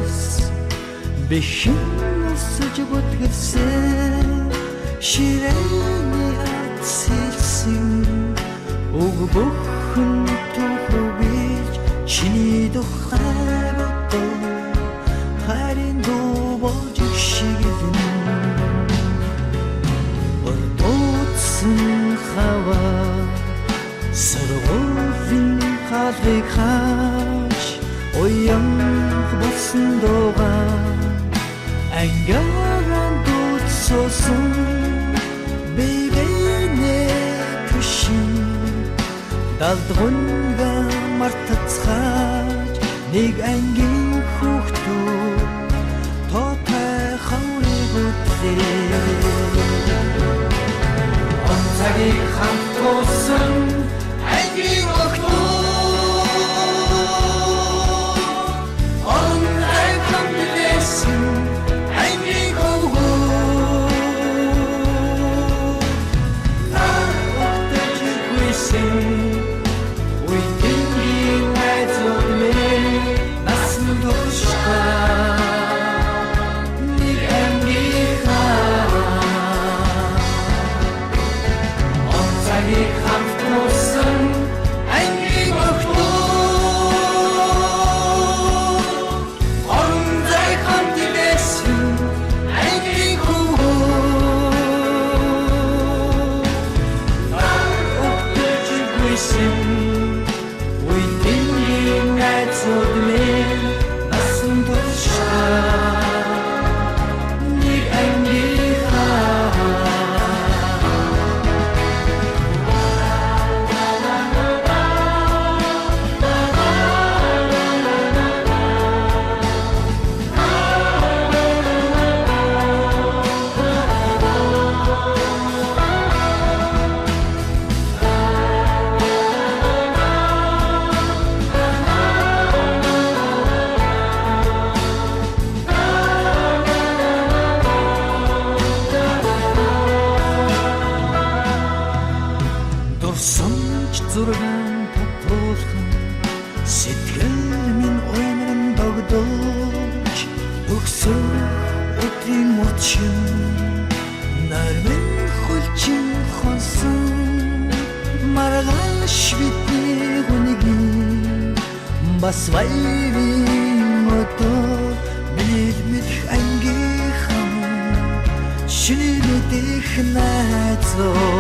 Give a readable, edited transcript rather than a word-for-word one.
Хаваас бэхэн өсөж бүтгэлсэн ширээний ард сэлсэн уг бүхэн түүхвэж чиний тухай бодов харин дуу болж шиглэн ордоцсон хаваа сургуулийн хаалгыг хааж уян болсон дуугаа ангиаран дуудсан бэгэнэ түшин далдгунга мартацгааж нэг ангийн хүүхдүүд тоотой хаврыг үтлээ. Он цагийг хамт туулсан ангийн охтууд орон зайг хамт илээсэн ангийн хөвгүүд нар өгтөж ирхвэсэн үеийн найзууд минь насан туршдаа нэг ангийнхаа он цагийг хамт туулсан ангийн охтууд орон зайг хамт илээсэн ангийн хөвгүүд нар өгтөж ирхвэсэн үеийн найзууд минь насан туршдаа нэг ангийнхаа. Дурсамж зургаан татуулхан сэтгэл минь уймран догдолж төгсөх өдрийн мод шин нармын хөлчин хонсон маргааш бидний хүнгийн бас баярын өдөр бид мэдэх ангийнхан шинэ мэдэх найзууд.